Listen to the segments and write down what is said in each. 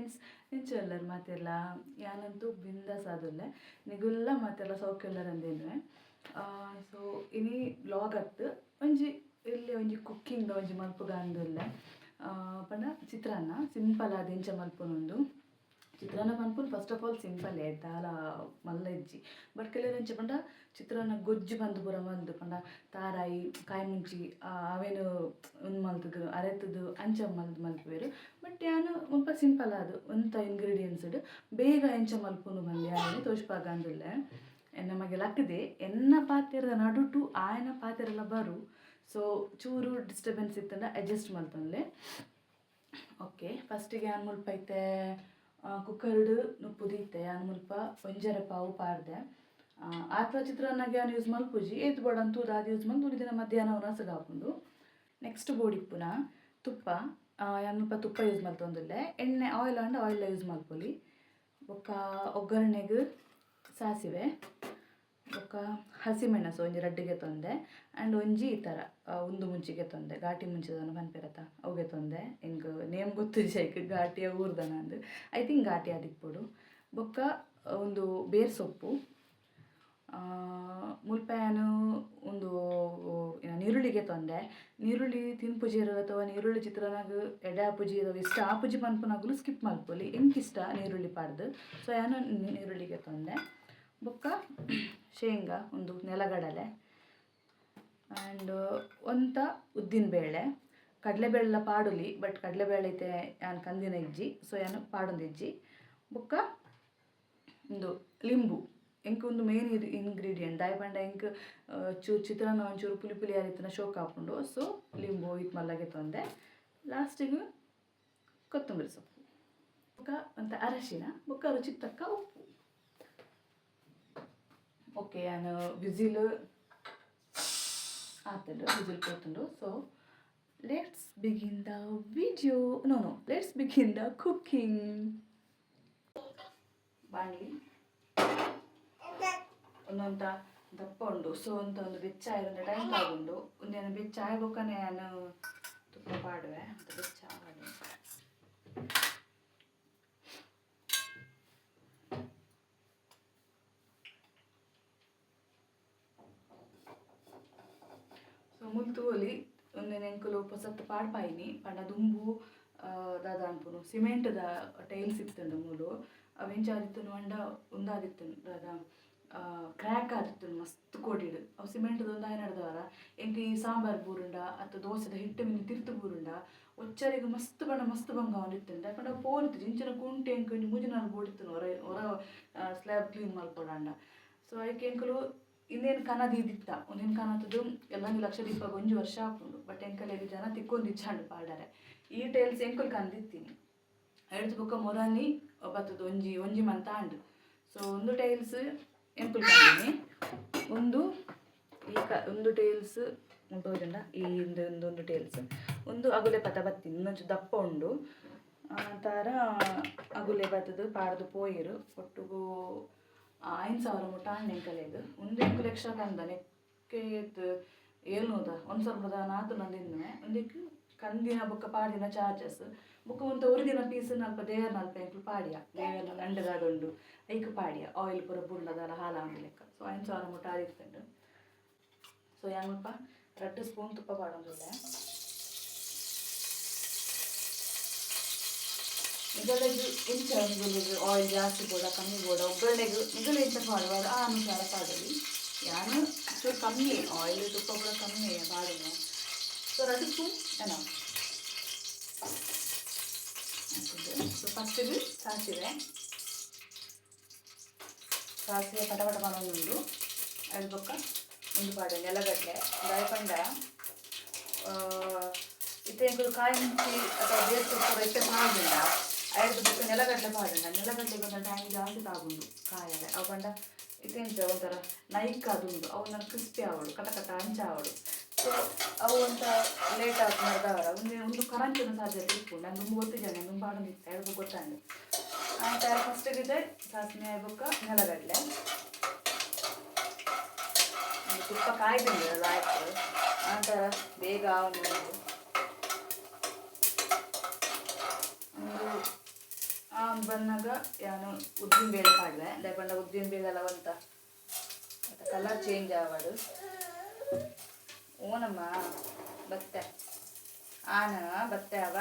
Friends. ಎಂಚ ಉಲ್ಲರ್ ಮಾತೆರ್ಲ? ಯಾನಂತೂ ಬಿಂದಾಸ್ ಆದುಲ್ಲೆ. ನಿಗುಲ್ಲ ಮಾತೆರ್ಲ ಸೌಖ್ಯ ಅಂದೇನುವೆ. ಸೊ ಇನಿ ವ್ಲಾಗ್ ಅತ್ತು, ಒಂಜಿ ಇಲ್ಲಿ ಒಂಜಿ ಕುಕ್ಕಿಂಗ್ ಒಂಜಿ ಮಲ್ಪುಗ ಅಂದುಲ್ಲೆ. ಪಂಡ ಚಿತ್ರಾನ್ನ ಸಿಂಪಲ್ ಆದ್ ಎಂಚ ಮಲ್ಪುನುಂದು. ಚಿತ್ರಾನ್ನ ಪನ್ಪುನು ಫಸ್ಟ್ ಆಫ್ ಆಲ್ ಸಿಂಪಲ್, ದಾಲ ಮಲ್ಲ ಇಜ್ಜಿ. ಬಟ್ ಕೆಲವೆರ್ ಎಂಚ ಪಂಡ ಚಿತ್ರಾನ್ನ ಗೊಜ್ಜು ಪಂದ್ ಪೂರ ಮಲ್ದು, ಪಂಡ ತಾರಾಯಿ, ಕಾಯಿ ಮುಂಚಿ ಅವೆನ್ ಉಂದು ಮಲ್ತುದು ಅರೆತುದು ಅಂಚ ಮಲ್ತ್ ಮಲ್ಪುವೆರ್. ಬಟ್ ಯಾನ್ ಮುಲ್ಪ ಸಿಂಪಲ್ ಆದ್ ಒಂತ ಇಂಗ್ರೀಡಿಯೆಂಟ್ಸ್ ಬೇಗ ಎಂಚ ಮಲ್ಪುನು ಪಂದ್ ಯಾನ್ ತೋಜ್ಪಾಗ ಅಂದುಲ್ಲೆ. ಎನ್ನ ಮಗೆ ಲಕ್ಕ್ದೆ. ಎನ್ನ ಪಾತೆರದ ನಡುಟು ಆಯನ ಪಾತೆರಲ ಬರು. ಸೊ ಚೂರು ಡಿಸ್ಟರ್ಬೆನ್ಸ್ ಇತ್ತಂಡ ಅಡ್ಜಸ್ಟ್ ಮಲ್ತೊನ್ಲೆ. ಓಕೆ, ಫಸ್ಟಿಗೆ ಯಾನ್ ಮುಲ್ಪ ಇತ್ತೆ ಕುಕ್ಕರ್ಡ್ ನುಪ್ಪು ದೀತೆ. ಯಾನ್ ಮುಲ್ಪ ಒಂಜರೆ ಪಾವು ಪಾಡ್ದೆ. ಆತ್ಲ ಚಿತ್ರಾನ್ನಗೆ ಯಾನ್ ಯೂಸ್ ಮಲ್ಪುಜಿ. ಏತ್ ಬೋಡಂದ್ ತೂದು ಆದ್ ಯೂಸ್ ಮಲ್ತ್ ದಿನ ಮಧ್ಯಾಹ್ನ ಉನಸುಗ್ ಆಪುಂಡು. ನೆಕ್ಸ್ಟ್ ಬೋಡಿಪ್ಪುನ ತುಪ್ಪ. ಯಾನ್ ಮುಲ್ಪ ತುಪ್ಪ ಯೂಸ್ ಮಲ್ತೊಂದುಲ್ಲೆ. ಎಣ್ಣೆ, ಆಯಿಲ್ ಆಂಡ ಆಯಿಲ್ ಯೂಸ್ ಮಲ್ಪೊಲಿ. ಬೊಕ್ಕ ಒಗ್ಗರಣೆಗ್ ಸಾಸಿವೆ, ಬೊಕ್ಕ ಹಸಿಮೆಣಸು ಒಂಜಿ ರಡ್ಡ್ ಗೆತೊಂದೆ. ಆ್ಯಂಡ್ ಒಂಜಿ ಈ ಥರ ಉಂದು ಮುಂಚಿ ಗೆತೊಂದೆ. ಘಾಟಿ ಮುಂಚಿದನ ಪನ್ಪೆರತ, ಅವು ಗೆತೊಂದೆ. ಎಂಕ್ ನೇಮ್ ಗೊತ್ತುಜ್ಜಿ ಐಕ್, ಘಾಟಿಯ ಊರ್ದನ ಅಂದ್. I think ಘಾಟಿ ಆದಿಪ್ಪೊಡು. ಬೊಕ್ಕ ಉಂದು ಬೇರ್ ಸೊಪ್ಪು. ಮುಲ್ಪ ಯಾನ್ ಉಂದು ನೀರುಳ್ಳಿ ಗೆತೊಂದೆ. ನೀರುಳ್ಳಿ ತಿನ್ಪುಜೆರ್ ಅಥವಾ ನೀರುಳ್ಳಿ ಚಿತ್ರಾನ್ನಗ್ ಎಡ್ಡೆ ಆಪುಜಿ ಅಥವಾ ಇಷ್ಟ ಆಪುಜಿ ಪನ್ಪುನಕುಲು ಸ್ಕಿಪ್ ಮಲ್ಪೊಲಿ. ಎಂಕ್ ಇಷ್ಟ ನೀರುಳ್ಳಿ ಪಾಡ್ದ್. ಸೊ ಯಾನ್ ನೀರುಳ್ಳಿ ಗೆತೊಂದೆ. ಬೊಕ್ಕ ಶೇಂಗಾ, ಒಂದು ನೆಲಗಡಲೆ ಆ್ಯಂಡ್ ಒಂತ ಉದ್ದಿನ ಬೇಳೆ. ಕಡಲೆಬೇಳೆಲ ಪಾಡೊಲಿ, ಬಟ್ ಕಡಲೆಬೇಳೆ ಇತ್ತೆ ಯಾನ್ ಕಂದಿನ ಇಜ್ಜಿ, ಸೊ ಯಾನ್ ಪಾಡೊಂದಿಜ್ಜಿ. ಬೊಕ್ಕ ಉಂದು ಲಿಂಬು. ಎಂಕ್ ಉಂದು ಮೇನ್ ಇಂಗ್ರೀಡಿಯೆಂಟ್. ದಾಯೆ ಪಂಡ ಎಂಕ್ ಚೂರು ಚಿತ್ರಾನ್ನ ಒಂಚೂರು ಪುಲಿ ಪುಲಿ ಆದಿತ್ತಿನ ಶೋಕ್ ಆಪುಂಡು. ಸೊ ಲಿಂಬು ಇತ್ ಮಲ್ಲ ಗೆತೊಂದೆ. ಲಾಸ್ಟಿಗೆ ಕೊತ್ತಂಬರಿ ಸೊಪ್ಪು, ಬೊಕ್ಕ ಒಂತೆ ಅರಶಿನ, ಬೊಕ್ಕ ರುಚಿಗೆ ತಕ್ಕ ಉಪ್ಪು. ಓಕೆ, ಯಾನ್ ವಿಸಿಲ್ ಆತುಂಡು, ವಿಸಿಲ್ ಪೋತುಂಡು. So let's begin the video. No, no, let's begin the cooking. ಬಾಣಲಿ ಒಂದೊಂತ ದಪ್ಪ ಉಂಡು. ಸೊ ಅಂತ ಒಂದು ಬೆಚ್ಚ ಆಯ್ರಂಡ ಟೈಮ್ ಆಗುಂಡು. ಒಂದೇನು ಬೆಚ್ಚ ಆಯ್ ಬೊಕ್ಕನೆ ಯಾನ್ ತುಪ್ಪ ಪಾಡುವೆ ಅಂತ. ಬೆಚ್ಚ ಆವಡ್. ಸೊ ಮೂಲು ತೂವೊಲಿ, ಉಂದೆನ್ ಎಂಕುಲು ಪೊಸತ್ತ್ ಪಾಡ್ಪಾಯಿನಿ. ಪಂಡ ದುಂಬು ದಾದ ಅನ್ಪುನು, ಸಿಮೆಂಟ್ದ ಟೈಲ್ಸ್ ಇತ್ತ್ಂಡ್ ಮೂಲು. ಅವು ಎಂಚ ಆದಿತ್ತ್ಂಡ್ ಪಂಡ ಉಂದಾದಿತ್ತ್ಂಡ್, ದಾದ, ಕ್ರ್ಯಾಕ್ ಆದಿತ್ತ್ಂಡ್ ಮಸ್ತ್ ಕೋಡಿಡ್. ಅವು ಸಿಮೆಂಟ್ದ ಉಂದು ಆಯಿನಡ್ದಾವರ ಎಂಕ್ ಈ ಸಾಂಬಾರ್ ಬೂರುಂಡ ಅತ್ತ್ ದೋಸೆದ ಹಿಟ್ಟು ಮಿನಿ ತಿರ್ತ್ ಬೂರುಂಡ ಒಚ್ಚರೆಗ್ ಮಸ್ತ್ ಪಂಡ ಮಸ್ತ್ ಬಂಗ ಆವೊಂದಿತ್ತ್ಂಡ್. ದಾಯೆ ಪಂಡ ಅವು ಪೋವೊಂದಿತ್ತಿಜಿ. ಇಂಚಿನ ಕುಂಟು ಎಂಕ್ ಒಂಜಿ ಮೂಜಿ ನಾಲ್ ಬೋಡಿತ್ತ್ಂಡ್ ಒರ ಒರ ಸ್ಲ್ಯಾಬ್ ಕ್ಲೀನ್ ಮಲ್ಪೊಡಾಂಡ. ಸೊ ಐಕ್ ಎಂಕುಲು ಇಂದೆನ್ ಕನ ದೀದಿತ್ತ. ಉಂದೆನ್ ಕನತ್ದ್ ಎಲ್ಲೊಂಜಿ ಲಕ್ಷ ದೀಪಗ್ ಒಂಜಿ ವರ್ಷ ಆಪುಂಡು. ಬಟ್ ಎಂಕಲೆಗ್ ಜನ ತಿಕ್ಕೊಂದಿಜ್ಜಾಂಡ್ ಪಾಡರೆ. ಈ ಟೈಲ್ಸ್ ಎಂಕುಲು ಕಂದಿತ್ತಿನಿ. ಐಡ್ದ್ ಬೊಕ್ಕ ಮೊರಾನಿ ಬತ್ತುದು ಒಂಜಿ ಒಂಜಿ ಮಂತ್ ಆಂಡ್. ಸೊ ಉಂದು ಟೈಲ್ಸ್ ಎಂಕುಲು ಕಂದಿನಿ. ಉಂದು ಈ ಕ ಉಂದು ಟೈಲ್ಸ್ ಮುಲ್ಪ ತೋಜುಂಡ? ಈ ಇಂದು ಉಂದೊಂದು ಟೈಲ್ಸ್. ಉಂದು ಅಗುಲೆ ಪತ ಬತ್ತಿನಿ. ಉಂದೊಂಚಿ ದಪ್ಪ ಉಂಡು. ತಾರ ಅಗುಲೆ ಬತ್ತುದು ಪಾಡ್ದ್ ಪೋಯೆರ್. ಒಟ್ಟುಗು 5000 ಮುಟ್ಟ ಆಂಡ್ ಎಂಕಲೆಗ್. ಉಂದು ಎಂಕುಲು ಎಕ್ಸ್ಟ್ರಾ ಕಂದ ನೆಕ್ಕೆ ಏತ್, ಏಳ್ನೂದ ಒಂಜಿ ಸಾವಿರದ ನಾಲ್ಕು ನಂದಿನ್ನುವೆ. ಉಂದೆಕ್ ಕಂದಿನ ಬೊಕ್ಕ ಪಾಡಿನ ಚಾರ್ಜಸ್, ಬೊಕ್ಕ ಒಂತೆ ಒರಿದಿನ ಪೀಸ್ ನಲ್ಪ ದೇವರ್ನಲ್ಪ ಎಂಕುಲು ಪಾಡಿಯ. ದೇವರ್ನ ನಂಡೆದಾದ ಉಂಡು, ಐಕ್ ಪಾಡಿಯ, ಆಯಿಲ್ ಪೂರ ಬುಡ್ಂಡ ಹಾಲಾವಂದಿ ಲೆಕ್ಕ. ಸೊ 5000 ಮುಟ್ಟ ಆದಿತ್ತುಂಡು. ಸೊ ಯಾನ್ ಮುಲ್ಪ ರಡ್ಡ್ ಸ್ಪೂನ್ ತುಪ್ಪ ಪಾಡೊಂದುಲ್ಲೆ. ನಿಗಲೆಗ್ ಎಂಚ, ನಿಗಲೆಗ್ ಆಯಿಲ್ ಜಾಸ್ತಿ ಬೋಡ, ಕಮ್ಮಿ ಬೋಡ, ಒಗ್ಗರಣೆಗ್ ನಿಗಲ್ ಎಂಚ ಪಾಡುವರ್ ಆ ಅನುಸಾರ ಪಾಡೊಲಿ. ಯಾನ್ ಚೂರು ಕಮ್ಮಿ ಆಯಿಲ್, ತುಪ್ಪ ಪೂರ ಕಮ್ಮಿ ಪಾಡುನು. ಸೊ ರಡ್ಡ್ ಸ್ಪೂನ್ ಎನಫ್. ಸೊ ಫಸ್ಟಿಗ್ ಸಾಸಿವೆ. ಸಾಸಿವೆ ಪಟ ಪಟ ಪನೊಂದುಂಡು. ಐಡ್ ಬೊಕ್ಕ ಉಂದು ಪಾಡುವೆ, ನೆಲಗಡಲೆ. ದಾಯೆ ಪಂಡ ಇತ್ತೆ ಎಂಕುಲು ಕಾಯಿ ಮುಂಚಿ ಅಥವಾ ಬೇರ್ ಸೊಪ್ಪು ಇತ್ತೆ ಪಾಡ್ಂಡ, ಐಡ್ದ್ ಬೊಕ್ಕ ನೆಲಗಡಲೆ ಪಾಡ್ಂಡ ನೆಲಗಡಲೆಗ್ ಒಂತೆ ಟೈಮ್ ಜಾಸ್ತಿ ತಾಗುಂಡು ಕಾಯರೆ. ಅವು ಪಂಡ ಇತ್ತೆ ಎಂಚ ಒಂಥರ ನೈಕ್ ಆದುಂಡು. ಅವು ಒಂಥರ ಕ್ರಿಸ್ಪಿ ಆವೊಡು, ಕಟ ಕಟ ಅಂಚ ಆವೊಡು. ಸೊ ಅವು ಒಂತ ಲೇಟ್ ಆಪುನರ್ದಾವರ ಉಂದು ಉಂದು ಕರಂಚುನ ಸಾಧ್ಯತೆ ಇಪ್ಪುಂಡು. ಯಾನ್ ದುಂಬು ಗೊತ್ತಿಜ್ಜಂಡ್, ಯಾನ್ ದುಂಬು ಪಾಡೊಂದಿತ್ತೆ, ಐಡ್ ಬೊಕ್ಕ ಗೊತ್ತಾಂಡ್. ಆಂಡ ಫಸ್ಟ್ ಇತ್ತೆ ಸಾಸ್ಮೆ ಆಯಿ ಬೊಕ್ಕ ನೆಲಗಡಲೆ. ತುಪ್ಪ ಕಾಯ್ದುಂಡು ಲಾಯ್ಕ್ ಆಂತರ ಬೇಗ ಆವೊಂದುಂಡು. ಉಂದು ಬ್ರೌನ್ ಬಂದಾಗ ಯಾನು ಉದ್ದಿನ ಬೇಳೆ ಪಾಡ್ವೆ. ದಾಯೆ ಉದ್ದಿನ ಬೇಳೆ ಎಲ್ಲ ಒಂತ ಕಲರ್ ಚೇಂಜ್ ಆವಡು. ಓನಮ್ಮ ಬತ್ತೆ ಆನ ಬತ್ತೆ ಅವ.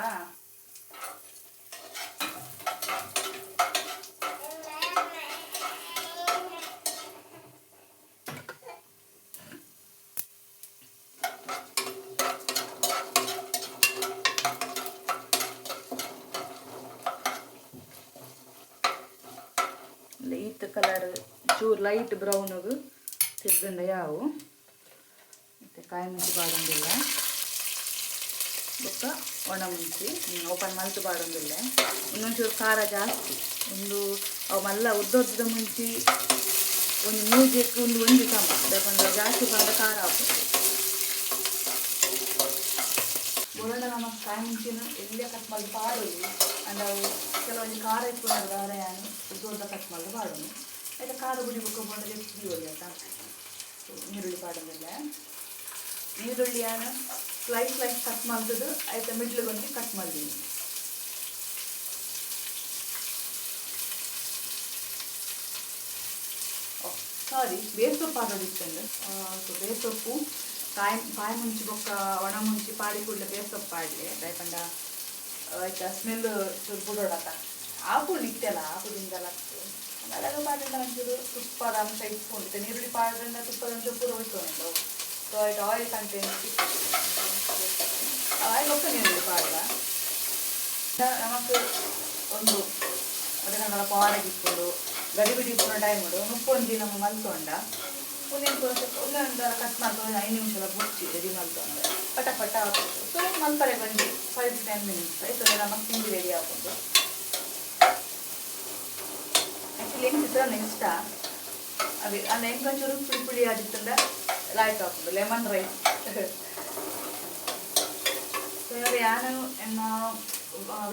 ಈತ್ ಕಲರ್ ಚೂರು ಲೈಟ್ ಬ್ರೌನ್ಗು ತಿರ್ಗಂಡ ಯಾವು. ಮತ್ತು ಕಾಯಿ ಮುಂಚಿ ಪಾಡೊಂದಿಲ್ಲ, ಬೊಕ್ಕ ಒಣ ಮುಂಚಿ ಓಪನ್ ಮಲ್ತು ಪಾಡೊಂದಿಲ್ಲ. ಇನ್ನೊಂಚೂರು ಖಾರ ಜಾಸ್ತಿ. ಒಂದು ಅವು ಮಲ್ಲ ಉದ್ದದ ಮುಂಚಿ ಒಂದು ಮೂಜೆಕ್ ಒಂದು ಒಂಜಿ ಸಮ ದಾಯೆ ಜಾಸ್ತಿ ಪಂಡ ಖಾರ ಆಪುಂಡು. ಬೊರಡ ನಮ್ಮ ಕಾಯಿ ಮುಂಚಿನ ಎಲ್ಲೇ ಕಟ್ ಮಲ್ತ್ ಪಾಡೊಲಿ. ಅಂಡ ಅವು ಕೆಲವೊಂಜಿ ಖಾರ ಇಪ್ಪುನಗ ದಾದ ಯಾನ್ ಉದ್ದ ಕಟ್ ಮಲ್ತ್ ಪಾಡೊನು. ಐತ ಖಾರ ಬುಡಿ ಬೊಕ್ಕ ಬೋಂಡ ದೆತ್ತ್ ದೀವೊಲಿ ಅತ. ನೀರುಳ್ಳಿ ಪಾಡೊಂದಿಲ್ಲ. ನೀರುಳ್ಳಿ ಯಾನ್ ಸ್ಲೈಸ್ ಸ್ಲೈಸ್ ಕಟ್ ಮಲ್ತುದು ಐತ ಮಿಡ್ಲ್ ಒಂಜಿ ಕಟ್ ಮಲ್ದಿನಿ. ಸಾರಿ, ಬೇಸೊಪ್ಪು ಪಾಡೊಡಿತ್ತುಂಡು. ಸೊ ಬೇಸೊಪ್ಪು ಕಾಯಿ ಕಾಯಿ ಮುಂಚಿ ಬೊಕ್ಕ ಒಣ ಮುಂಚಿ ಪಾಡಿ ಕೂಡಲೇ ಬೇಸೊಪ್ಪು ಪಾಡ್ಲೆ. ದಾಯೆ ಪಂಡ ಐತ ಸ್ಮೆಲ್ ಚೂರು ಬುಡೊಡತ. ಆಪುಂಡು ಇತ್ತೆಲ್ಲ ಆಪುದಿಂದಲ ಅದಾಗ ಪಾಡಿಂಡ ಒಂಚೂರು ತುಪ್ಪದ ಅಂಶ ಇಪ್ಪುಂಡು. ಇತ್ತೆ ನೀರುಳ್ಳಿ ಪಾಡ್ಂಡ ತುಪ್ಪದ ಅಂಶ ಪೂರ ಹೋಯ್ತುಂಡು. ಸೊ ಐಟ್ ಆಯಿಲ್ ಕಂಟೆಂಟ್ ಆಯಿಲ್ ಬೊಕ್ಕ ನೀರುಳ್ಳಿ ಪಾಡ್ದ ನಮಕ್ ಒಂದು ಅದೇ ನಮ್ಮ ಪಾರಗ್ ಇಪ್ಪುಂಡು. ಗಡಿಬಿಡಿ ಇಪ್ಪುನ ಟೈಮುಡು ಮುಪ್ಪೊಂಜಿ ನಮ್ಮ ಮಲ್ತೊಂಡ ಉಂದೆನ್ ಪೂರ ಒಂದೊಂದು ಕಟ್ ಮಲ್ತೊಂದು 5 ನಿಮಿಷ ಬುಡ್ಚಿ ರೆಡಿ ಮಲ್ತೊಂಡು ಪಟ ಪಟ ಆಪುಂಡು. ಸೊ ಮಲ್ಪರೆ ಒಂಜಿ 5 to 10 minutes ಐತೊಂದು ನಮಕ್ ತಿಂಡಿ ರೆಡಿ ಆಪುಂಡು. ಆ್ಯಕ್ಚುಲಿ ಎಂಕ್ ಚಿತ್ರಾನ್ನ ಇಷ್ಟ. ಅವೆ ಅಂಡ ಎಂಕ್ ಒಂಚೂರು ಪುಳಿ ಪುಳಿ ಆದಿತ್ತುಂಡ ಲಾಯ್ಕ್ ಆಪುಂಡು ಲೆಮನ್ ರೈಸ್. ಸೊ ಯಾನು ಎನ್ನ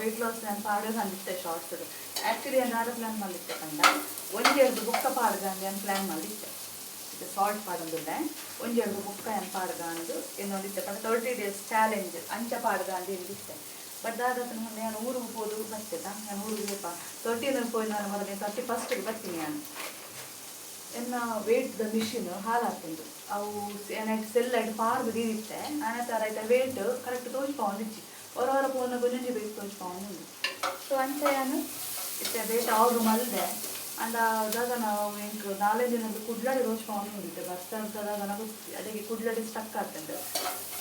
ವೆಯ್ಟ್ ಲಾಸ್ ನಾನು ಪಾಡೋದು ಅಂದಿತ್ತೆ ಶಾರ್ಟ್ಸ್. ಆ್ಯಕ್ಚುಲಿ ನಾನು ದಾದ ಪ್ಲ್ಯಾನ್ ಮಲ್ದಿತ್ತೆ ಪಂಡ ಒಂಜೆರ್ದು ಬೊಕ್ಕ ಪಾಡ್ಗ ಅಂದ್ ಯಾನ್ ಪ್ಲ್ಯಾನ್ ಮಲ್ದಿತ್ತೆ. ಸಾಲ್ಟ್ ಪಾಡೊಂದುಲ್ಲೆ, ಒಂಜೆರ್ದು ಬೊಕ್ಕ ಯಾನ್ ಪಾಡ್ಗ ಅಂದ್ ಎನ್ನೊಂದಿತ್ತೆ. ಪಂಡ 30 ಡೇಸ್ ಚಾಲೆಂಜ್ ಅಂಚ ಪಾಡ್ಗ ಅಂದ್ ಎನ್ನಿತ್ತೆ. ಬಟ್ ದಾದ ಮೊನ್ನೆ ಯಾನ್ ಊರುಗು ಪೋದು ಬತ್ತೆತ. ಯಾನ್ ಊರುಗು ಪೋಪ 13 ಪೋಯಿನ ಮೊದಲೇ 31ಗೆ ಬರ್ತೀನಿ. ಯಾನ್ ಎನ್ನ ವೇಟ್ ದ ಮಿಷಿನ್ ಹಾಳಾತುಂಡು. ಅವು ಏನಾಯ್ತು ಸೆಲ್ ಐಟ್ ಪಾಡ್ದು ದೀದಿತ್ತೆ. ಆನ ತರ ಐತ ವೇಟ್ ಕರೆಕ್ಟ್ ತೋಜ್ಪಾವೊಂದಿಜ್ಜಿ. ಹೊರ ಹೊರ ಪೋನಗ ಒಂಜೊಂಜಿ ವೇಟ್ ತೋಜ್ಪಾವೊಂದುಂಡು. ಸೊ ಅಂಚ ಯಾನ್ ಇತ್ತೆ ವೇಟ್ ಆರ್ಡ್ರ್ ಮಲ್ದೆ. ಅಂಡ ದಾದ ನಾವು ಎಂಕ್ ನಾಲೈದು ದಿನದ ಕುಡ್ಲಡೆ ತೋಜ್ಪಾವೊಂದುಂಡು. ಇತ್ತೆ ಬಸ್ ದಾದನ ಗೊತ್ತಿ ಅಡೆಗೆ ಕುಡ್ಲಡೆ ಸ್ಟಕ್ ಆತುಂಡು.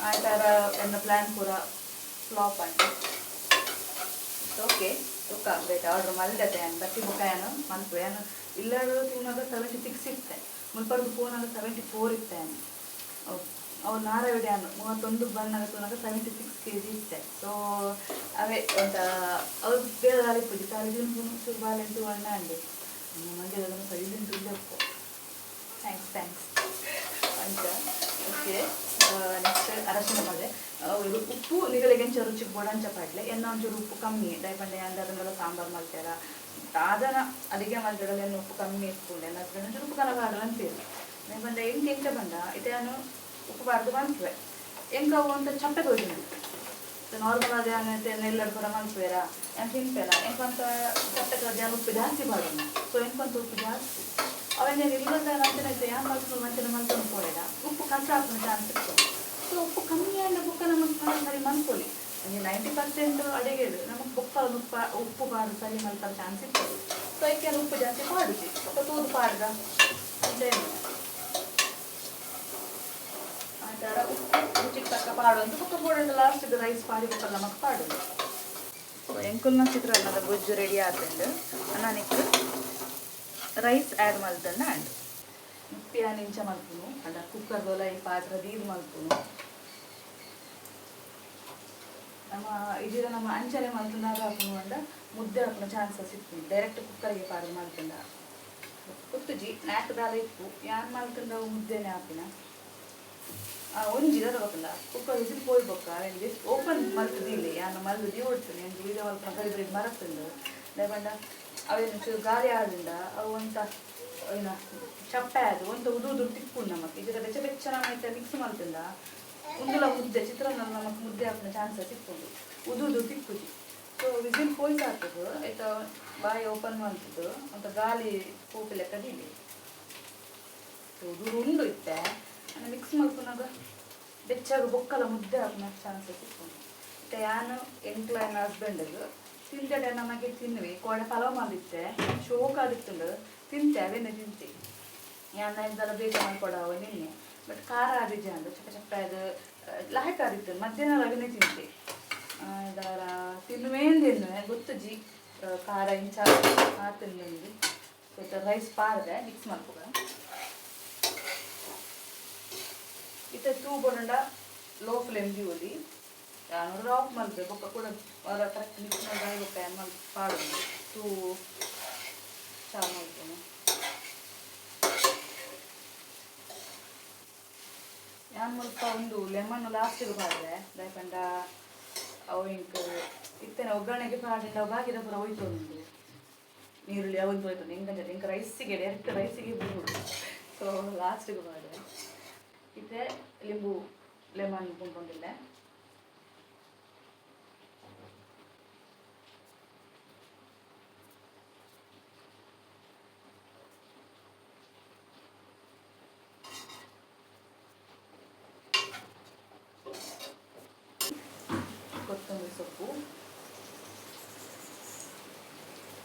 ಆ ಥರ ಎನ್ನ ಪ್ಲ್ಯಾನ್ ಪೂರ ಫ್ಲಾಪ್ ಆಂಡ್. ಓಕೆ, ತೂಕ ವೇಟ್ ಆರ್ಡ್ರ್ ಮಲ್ದತೆ. ಯಾನ್ ಬತ್ತಿ ಬೊಕ್ಕ ಯಾನ್ ಮಲ್ಪುವೆ. ಯಾನ್ ಇಲ್ಲಡ್ ತೂನಗ 76 ಇತ್ತೆ, ಮುಲ್ಪರ್ದ್ ಪೋನಗ 74 ಇತ್ತೆ ಯಾನ್. ಅವು ನಾರಾವಿಡ್ ಯಾನ್ 31 ಬನ್ನಗ ತೂನಗ 76 kg ಇತ್ತೆ. ಸೊ ಅವೇ ಒಂತ ಅವು ಬೇರೆ ದಾಲ ಇಪ್ಪುಜಿ. ಖಾಲಿ ತಿನ್ಪುನು, ಚೂರು ಬಾಲೆನ್ ತೂವೊಂಡ ಆಂಡ್. ಮಂಗೆ ಸೈಲೆಂಟ್ ಉಲ್ಲೆಪ್ಪು. Thanks thanks ಅಂಚ. ಓಕೆ, ನೆಕ್ಸ್ಟ್ ಅರಶಿನ ಪಾಡ್ಲೆ. ಉಪ್ಪು ನಿಗಲಿಗೆ ಎಂಚ ರುಚಿಗೆ ಬೋಡು ಅಂಚ ಪಾಡ್ಲೆ. ಎನ್ನ ಒಂಚೂರು ಉಪ್ಪು ಕಮ್ಮಿ. ದಾಯೆ ಪಂಡ ಯಾನ್ ದಾದಂಡಲ ಸಾಂಬಾರ್ ಮಲ್ತೆರ ದಾದನ ಅಡಿಗೆ ಮಲ್ತೆಡಲ ಎನ್ನ ಉಪ್ಪು ಕಮ್ಮಿ ಇಪ್ಪುಂಡು. ಎನ್ನ ಹಸ್ಬೆಂಡ್ ಒಂಚೂರು ಉಪ್ಪು ಕನ ಪಾಡಲ ಅನ್ಪೆರ್. ದಾಯೆ ಪಂಡ ಎಂಕ್ ಎಂಚ ಪಂಡ ಇತ್ತೆ ಯಾನ್ ಉಪ್ಪು ಪಾಡ್ದು ಮನ್ಪುವೆ, ಎಂಕ್ ಅವು ಒಂತ ಚಪ್ಪೆ ತೋಜುಂಡು. ನಾರ್ಮಲ್ ಆದ್ ಯಾನ್ ಇತ್ತೆ ನೆಲ್ಲಡ್ ಪೂರ ಮನ್ಪುವೆರಾ, ಯಾನ್ ತಿನ್ಪೆನ, ಎಂಕ್ ಒಂತ ಚಪ್ಪೆ ತೋಜಿ ಯಾನ್ ಉಪ್ಪು ಜಾಸ್ತಿ ಪಾಡುನು. ಸೊ ಎಂಕ್ ಒಂತ ಉಪ್ಪು ಜಾಸ್ತಿ. ಅವೆನ್ ಯಾನ್ ಇಲ್ಲದ ಅಂಚನೆ ಇತ್ತೆ ಯಾನ್ ಮಲ್ಪುನು ಅಂಚನೆ ಮಲ್ತೊಂದು ಪೋಯೆಡ ಉಪ್ಪು ಕಸ ಆಪುನ ಚಾನ್ಸ್ ಇಪ್ಪುಂಡು. ಸೊ ಉಪ್ಪು ಕಮ್ಮಿ ಆಂಡ ಬೊಕ್ಕ ನಮಕ್ ಸರಿ ಮನ್ಪೊಲಿ. ಒಂಜಿ 90% ಅಡಿಗೆಡ್ ನಮಕ್ ಬೊಕ್ಕ ಉಪ್ಪು ಉಪ್ಪು ಪಾಡ್ದು ಸರಿ ಮಲ್ಪರ ಚಾನ್ಸ್ ಇಪ್ಪುಂಡು. ಸೊ ಐಕ್ ಯಾನ್ ಉಪ್ಪು ಜಾಸ್ತಿ ಪಾಡುಜಿ, ಬೊಕ್ಕ ತೂದು ಪಾಡ್ದ ಅಂಚ. ಆ ಥರ ಉಪ್ಪು ರುಚಿಗೆ ತಕ್ಕ ಪಾಡೊಂದು ಬೊಕ್ಕ ಬೋಡಂಡ ಲಾಸ್ಟ್ ರೈಸ್ ಪಾಡಿ ಬೊಕ್ಕ ನಮಕ್ ಪಾಡೊಡು. ಎಂಕುಲ್ನ ಚಿತ್ರಾನ್ನದ ಗೊಜ್ಜು ರೆಡಿ ಆತುಂಡು. ನನಿಕ್ ರೈಸ್ ಆ್ಯಡ್ ಮಲ್ತಂಡ ಆಂಡ್. ಉಪ್ಪಿಯಾನ್ ಇಂಚ ಮಲ್ಪುನು ಪಂಡ ಕುಕ್ಕರ್ದೊಲ ಈ ಪಾತ್ರ ದೀದ್ ಮಲ್ಪುನು. ನಮ್ಮ ಇಜಿಡ ನಮ್ಮ ಅಂಚನೆ ಮಲ್ತುಂಡ ಆಪುನು ಪಂಡ ಮುದ್ದೆ ಆಪುನ ಚಾನ್ಸಸ್ ಇಪ್ಪುಂಡು. ಡೈರೆಕ್ಟ್ ಕುಕ್ಕರ್ಗೆ ಪಾಡ್ದು ಮಲ್ತುಂಡ ಗೊತ್ತುಜಿ ನಾಕ್ ದಾಲ ಇಪ್ಪು. ಯಾನ್ ಮಲ್ತುಂಡ ಮುದ್ದೆನೆ ಆಪಿನ. ಒಂಜಿ ದಾದ ಗೊತ್ತುಂಡ, ಕುಕ್ಕರ್ ವಿಸಿಲ್ ಪೋಯಿ ಬೊಕ್ಕ ಜಸ್ಟ್ ಓಪನ್ ಮಲ್ತ್ ದೀಲೆ. ಯಾನ್ ಮಲ್ತ್ ದೀವೊಡ್ತುಂಡು. ಎಂಕ್ ವೀಡಿಯೋ ಮಲ್ಪುನ ಗಡಿ ಬಡಿ ಮರತುಂಡು. ದಾಯೆ ಪಂಡ ಅವೇನ್ ಚೂರು ಗಾಳಿ ಆಡುಂಡ ಅವು ಒಂತ ಏನ ಚಪ್ಪೆ ಆದ್ ಒಂತ ಉದು ಉದುರು ತಿಕ್ಕುಂಡು ನಮಕ್. ಇಜಿಡ ಬೆಚ್ಚ ಬೆಚ್ಚ ನಮ ಇತ್ತೆ ಮಿಕ್ಸ್ ಮಲ್ತುಂಡ ಉಂದುಲ ಮುದ್ದೆ ಚಿತ್ರಾನ್ನ ನಮಕ್ ಮುದ್ದೆ ಆಪುನ ಚಾನ್ಸಸ್ ಇಪ್ಪುಂಡು. ಉದು ಉದುರು ತಿಕ್ಕುಜಿ. ಸೊ ವಿಸಿಲ್ ಪೋಯ್ಸ್ ಆಗ್ತದೆ ಆಯ್ತಾ. ಬಾಯಿ ಓಪನ್ ಮಾಡ್ತದೆ ಅಂತ ಗಾಳಿ ಪೋಪಿ ಲೆಕ್ಕ ದೀಲಿ. ಸೊ ದೂರ ಉಂಡು ಇತ್ತೆ ಮಿಕ್ಸ್ ಮಲ್ಪುನಾಗ ಬೆಚ್ಚಾಗ ಬೊಕ್ಕಲ ಮುದ್ದೆ ಆಪುನ ಚಾನ್ಸಸ್ ಇಪ್ಪುಂಡು. ಇತ್ತೆ ಯಾನ್ ಎಂಕ್ಲ ಎನ್ನ ಹಸ್ಬೆಂಡ್ಗ್ ತಿಂತಡೆ ನಮಗೆ ತಿನ್ನುವೆ. ಕೋಡೆ ಪಲಾವ್ ಮಲ್ದಿತ್ತೆ, ಶೋಕ್ ಆದಿತ್ತುಂಡು. ತಿಂತೆ, ಅವೇನೆ ತಿಂತೆ. ಯಾನ್ ಐದಲ ಬೇಗ ಮಲ್ಕೊಡವ ನಿನ್ನೆ, ಬಟ್ ಖಾರ ಆದಿಜ ಅಂದು ಚಕ್ಕ ಚಕ್ಕ ಅದು ಲಾಯ್ಕ್ ಆದಿತ್ತು. ಮಧ್ಯಾಹ್ನ ಅವೇನೆ ತಿಂತೆ. ದಾರ ತಿನ್ನುವೇನು ತಿನ್ನುವೆ ಗೊತ್ತುಜಿ ಖಾರ ಇಂಚ ಆತಂದು. ಸೊ ರೈಸ್ ಪಾಡ್ದೆ, ಮಿಕ್ಸ್ ಮಲ್ಪುಗ. ಇತ್ತೆ ತೂ ಬೊಡಂಡ ಲೋ ಫ್ಲೇಮ್ ದೀವೊಲಿ. ಯಾನ್ ಆಫ್ ಮಲ್ಪೆ ಬೊಕ್ಕ ಕೂಡ ಕರೆಕ್ಟ್ ಮಿಕ್ಸ್ ಮಲ್ದಾಯಿ ಬೊಕ್ಕ ಯಾನ್ ಮಲ್ ಪಾಡೊಂದು ತೂ ಚಾ ಮಲ್ಪುನು. ಯಾನ್ ಮುಲ್ಪ ಒಂದು ಲೆಮನ್ ಲಾಸ್ಟಿಗೆ ಪಾಡ್ದೆ. ದಾಯೆ ಪಂಡ ಅವು ಇಂಕ್ ಇತ್ತನೆ ಒಗ್ಗರಣೆಗೆ ಪಾಡಿಂಡ ಅವು ಬಾಕಿದ ಪೂರ ಹೋಯ್ತೊಂದು, ನೀರುಳ್ಳಿ ಅವು ಹೋಯ್ತೊಂದು. ಎಂಕಂಚ ಎಂಕ್ ರೈಸಿಗೆ ಡೈರೆಕ್ಟ್ ರೈಸಿಗೆ ಬಿಡ್ಬೋದು. ಸೊ ಲಾಸ್ಟಿಗೆ ಪಾಡ್ದೆ. ಇತ್ತೆ ಲಿಂಬು ಲೆಮನ್ ಪುಂಪೊಂದಿಲ್ಲ. ಕೊತ್ತಂಬರಿ ಸೊಪ್ಪು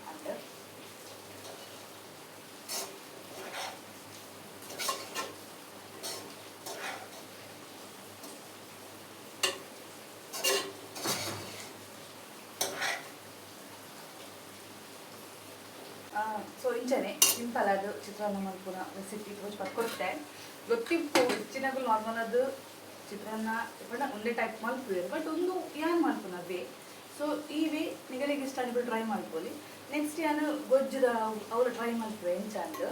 ಅಂಡ್ ಸೊ ಇಂಚನೆ ಸಿಂಪಲ್ ಅದು ಚಿತ್ರಾನ್ನ ಮಲ್ಪುನ ರೆಸಿಪಿ ತೋಜ್ ಕೊಟ್ಟೆ. ಗೊತ್ತಿಪ್ಪು ಹೆಚ್ಚಿನಗು ನಾರ್ಮಲ್ ಅದು ಚಿತ್ರಾನ್ನ ಪಂಡ ಒಂದೇ ಟೈಪ್ ಮಲ್ಪುವೆರ್, ಬಟ್ ಒಂದು ಯಾನ್ ಮಲ್ಪುನ ವೇ. ಸೊ ಈ ವೇ ನಿಗಲಿಗೆ ಇಷ್ಟ ಅನ್ಬಿಟ್ಟು ಟ್ರೈ ಮಲ್ಪೊಲಿ. ನೆಕ್ಸ್ಟ್ ಯಾನ್ ಗೊಜ್ಜುದ ಅವ್ರು ಟ್ರೈ ಮಲ್ಪುವೆ ಎಂಚ ಅಂದ್.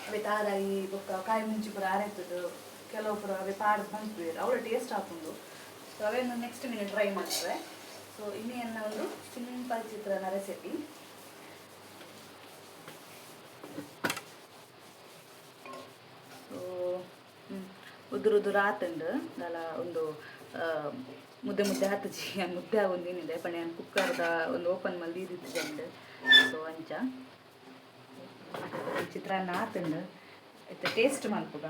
ಅವೇ ತಾರಾಯಿ ಬೊಕ್ಕ ಕಾಯಿ ಮುಂಚಿ ಪೂರ ಅರೆತುದು ಕೆಲವು ಪೂರ ಅವೇ ಪಾಡ್ ಮಲ್ಪುವೆರ್, ಅವಳ ಟೇಸ್ಟ್ ಆಪುಂಡು. ಸೊ ಅವೇನು ನೆಕ್ಸ್ಟ್ ಮಿನಿಟ್ ಟ್ರೈ ಮಲ್ಪುವೆ. ಸೊ ಇನ್ನೇನ ಒಂದು ಸಿಂಪಲ್ ಚಿತ್ರಾನ್ನ ರೆಸಿಪಿ. ಸೊ ಉದುರು ಉದುರು ಆತುಂಡು ದಾಲ ಒಂದು ಮುದ್ದೆ ಮುದ್ದೆ ಆತುಜಿ. ಮುದ್ದೆ ಆಗೊಂದು ಏನಿದೆ ಪಂಡ ಯಾನ್ ಕುಕ್ಕರ್ದ ಒಂದು ಓಪನ್ ಮಲ್ದಿ ಇತ್ತಿಜಂಡ್. ಸೊ ಅಂಚ ಚಿತ್ರಾನ್ನ ಆತುಂಡು. ಇತ್ತೆ ಟೇಸ್ಟ್ ಮಲ್ಪುಗ.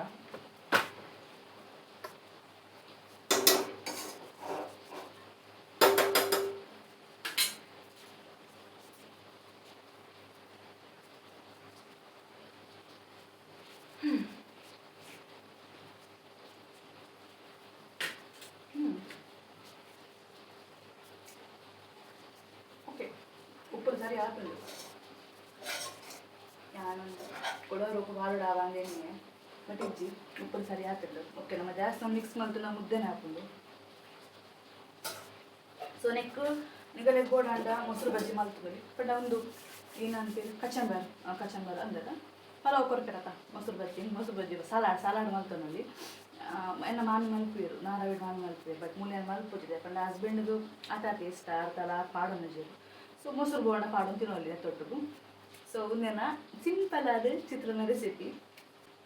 ಓಕೆ, ಉಪ್ಪು ಸರಿ ಆತುಂಡು. ಯಾನ್ ಕೊಡೋರು ಉಪ್ಪು ಬಾಳುಡು ಬಟ್ ಇಜ್ಜಿ, ಉಪ್ಪು ಸರಿ ಆತುಂಡು. ಓಕೆ, ನಮ್ಮ ಜಾಸ್ತಿ ಮಿಕ್ಸ್ ಮಲ್ತುನ ಮುದ್ದೆನೆ ಆಪುಂಡು. ಸೊ ನೆಕ್ ನಿಗಲೆ ಬೋಡಾಂಡ ಮೊಸರು ಬಜ್ಜಿ ಮಲ್ತುಗೊಲಿ. ಬಟ್ ಒಂದು ಏನಂತೀರಿ ಕಚಂಬರ್, ಕಚಂಬರ್ ಅಂದದ ಪಲಾವ್ ಕೊರ್ಪೆರತ ಮೊಸರು ಬಜ್ಜಿ, ಮೊಸರು ಬಜ್ಜಿ ಸಲಾಡ್ ಸಲಾಡ್ ಮಲ್ತೊನೊಲಿ. ಎನ್ನ ಮಾಮಿ ಮಲ್ಪುವೆರು, ನಾರಾವಿಡ್ ಮಾಮಿ ಮಲ್ಪುವೆರು, ಬಟ್ ಮೂಲೆ ಮಲ್ಪುಜಿದೆ ಪಂಡ ಹಸ್ಬೆಂಡ್ಗು ಆತ ಇಷ್ಟ ಅರ್ತಲ ಪಾಡೊಂದುಜೆರ್. ಸೊ ಮೊಸರು ಬೋಂಡ ಪಾಡೊಂದು ತಿನ್ನೊಲಿ ತೊಟ್ಟುಗು. ಸೊ ಉಂದೆನ ಸಿಂಪಲ್ ಆದ ಚಿತ್ರಾನ್ನ ರೆಸಿಪಿ.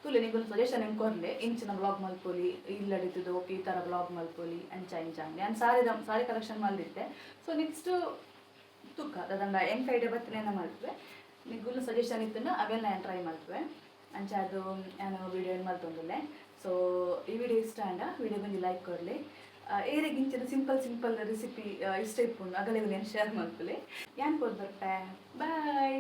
ತೂಲೆ ನಿಗೊಂದು ಸಜೆಷನ್ ಎಂಕ್ ಕೊರ್ಲೆ, ಇಂಚಿನ ಬ್ಲಾಗ್ ಮಲ್ಪೊಲಿ ಇಲ್ಲಡಿತ್ತದು ಓಕೆ ಈ ಥರ ಬ್ಲಾಗ್ ಮಲ್ಪೊಲಿ ಅಂಚ ಇಂಚ ಅಂದ್. ಯಾನ್ ಸಾರಿದ ಸಾರಿ ಕಲೆಕ್ಷನ್ ಮಲ್ದಿತ್ತೆ. ಸೊ ನೆಕ್ಸ್ಟ್ ತುಕ್ಕ ದಾದಂಡ ಎಂಕ್ ಐಡಿಯಾ ಬತ್ತಿನ ಮಲ್ಪುವೆ. ನಿಗುಲು ಸಜೆಷನ್ ಇತ್ತುಂಡ ಅವೆಲ್ಲ ಯಾನ್ ಟ್ರೈ ಮಲ್ಪುವೆ. ಅಂಚ ಅದು ಯಾನ್ ವಿಡಿಯೋ ಮಲ್ತೊಂದುಲ್ಲೆ. ಸೊ ಈ ವಿಡಿಯೋ ಇಷ್ಟ ಆಂಡ ವಿಡಿಯೋ ಒಂಜಿ ಲೈಕ್ ಕೊರ್ಲೆ. ಏರೆಗ್ ಇಂಚಿನ ಸಿಂಪಲ್ ಸಿಂಪಲ್ ರೆಸಿಪಿ ಇಷ್ಟ ಇಪ್ಪುಂಡು ಅಗಲೆಗ್ నేను ಶೇರ್ ಮಲ್ಪುಲೆ. ಯಾನ್ ಪೋದು ಬರ್ಪೆ. ಬಾಯ್.